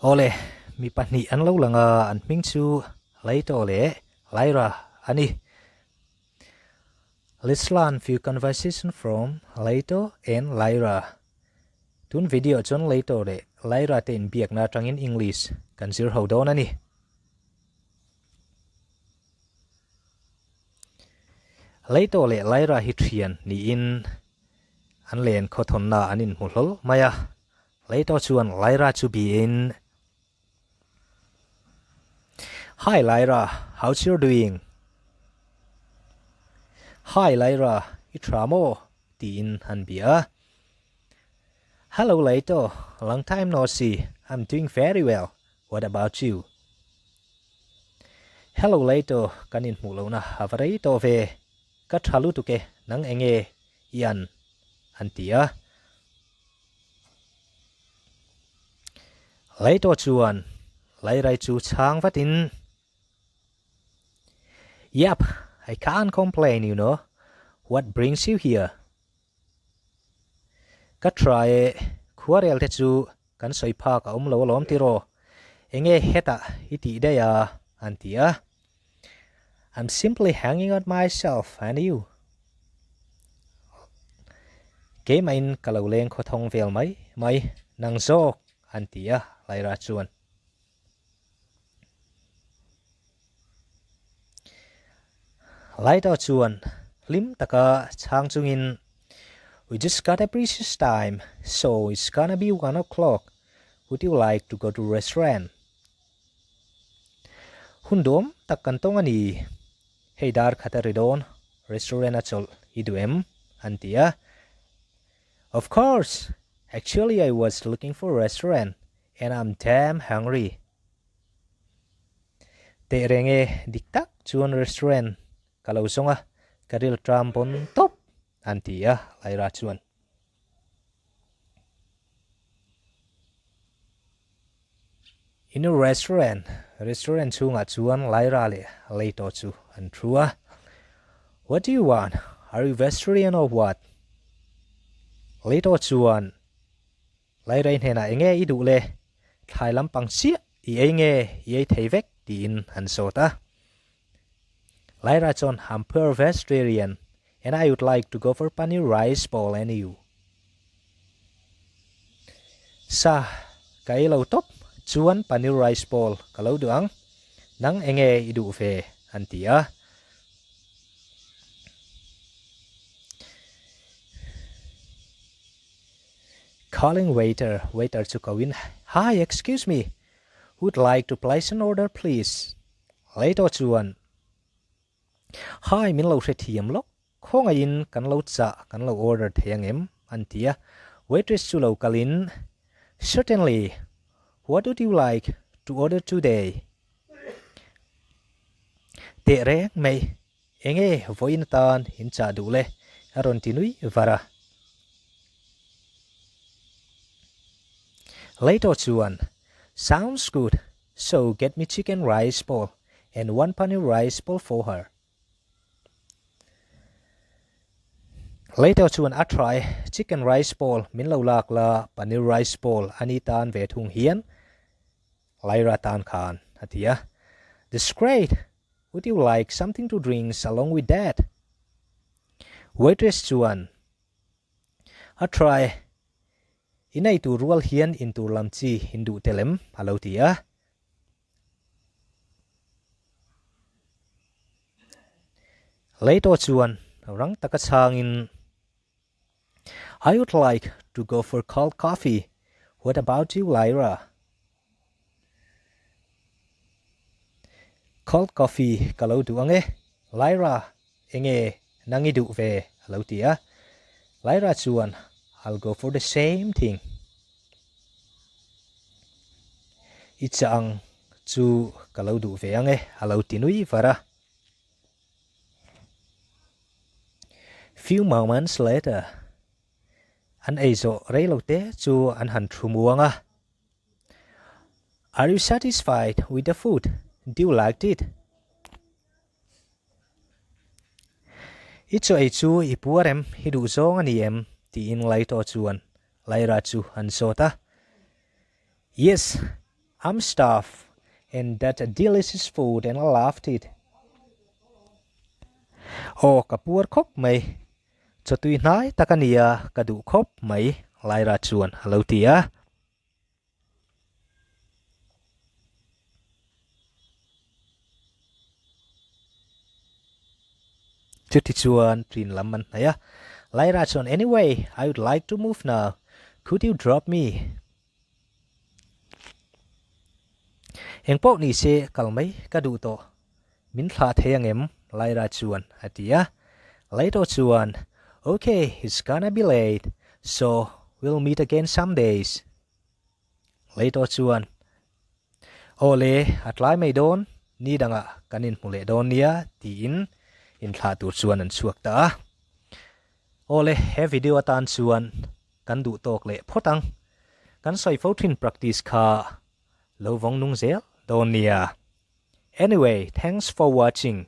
Awle, mi pahnih an lo lang a, an hming chu Leito leh Lyra a ni. Let's learn few conversation from Leito and Lyra. Tun video ah chuan Leito leh Lyra te inbiakna atangin English kan zir ho dawn a ni. Leito leh Lyra hi thian niin an len khawthawnna an inhmu hlawl mai a. Leito chuan Lyra chu biain, Hi Lyra, how's your doing? Hi Lyra, i tha maw? tiin an bia a. Hello Leito, long time no see, I'm doing very well, what about you? Hello Leito, kan inhmuh lohna a va rei tawh ve, ka tha lutuk e, nang enge i an? an ti a. Leito chuan Leirai chu chhang vatin, Yep, I can't complain, you know. What brings you here? Ka tha e, khuarel te chu kan sawi phak a awm lo alawm tiraw? Enge hetah i tih daih a? an ti a. I'm simply hanging out myself and you. Keimahin ka lo leng khawthawng vel mai mai, nang zawk, an ti a, Lyra chuan. Lyra chuan hlim taka chhang chungin, We just got a precious time, so it's gonna be one o'clock. Would you like to go to restaurant? Hun duam tak kan tawng a ni. Hei dar khat a ri dawn, restaurant a chawlh i duh em? an ti a. Of course! Actually I was looking for restaurant and I'm damn hungry. Teh reng e, dik tak chuan restaurant ka lo zawng a, ka rilṭam pawn tawp, an ti a, Lyra chuan. In a restaurant, restaurant chhungah chuan Lyra leh Leto chu an thu a. What do you want? Are you vegetarian or what? Leto chuan Lyra i hnenah enge i duh le? Thlai lampang chiah i ei nge i ei thei vek tiin an zawt a. Lyra chuan I'm pure vegetarian and I would like to go for paneer rice bowl and you. Sa ka ei lo tawp chuan paneer rice bowl ka lo duh ang, nang enge i duh ve an ti a. Calling waiter, waiter chu ko in, Hi, excuse me, would like to place an order please? Leto chuan, Hi, min lo hrethiam lawk, khawngaihin kan lo chah, kan lo order thei ang em? an ti a. Waitress chu lo kalin, Certainly, what would you like to order today? Teh reng mai, enge vawiin atan in chah duh le? a rawn ti nui var a. Leto chuan, Sounds good, So get me chicken rice bowl and one paneer rice bowl for her. Later chuan a try chicken rice bowl min lo lak la paneer rice bowl ani tan ve thung hian Lyra tan khan a ti a. That's great! Would you like something to drinks along with that? Waitress chuan a try I nei tur rual hian in tur lam chi in duh tel em? a lo ti a. Leito chuan rang taka chhangin, I would like to go for cold coffee, what about you Lyra? Cold coffee ka lo duh ang e, Lyra, enge nang i duh ve? a lo ti a. Lyra chuan, I'll go for the same thing. I chah ang chu ka lo duh ve ang e, a lo ti nui var a. Few moments later, an ei zawh rei lo te chu an han thu muang a. Are you satisfied with the food? Do you like it? I chaw ei chu i puar em? I duh zawng a ni em? tiin Laito chuan Lyra chu an zawt a. Yes! I'm stuffed and that delicious food and I loved it. Aw ka puar khawp mai. Chawtui hnai tak a nia ka duh khawp mai Lyra chuan a lo ti a. Chuti chuan ṭin lam an hnaih a. Lyra chuan Anyway, I would like to move now. Could you drop me? Eng pawh ni se kal mai ka duh tawh. Min thlah thei ang em? Lyra chuan a ti a. Leto chuan, Ok, it's gonna be late, so we'll meet again some days. Leto chuan, Aw le, a tlai mai dawn, ni dangah kan inhmu leh dawn nia, tiin inthlah tur chuan an chhuak ta a. Aw le, he video atan chuan kan duh tawk leh phawt ang. Kan sawi fo thin practice kha lo vawng nung zel dawn nia. Anyway, thanks for watching.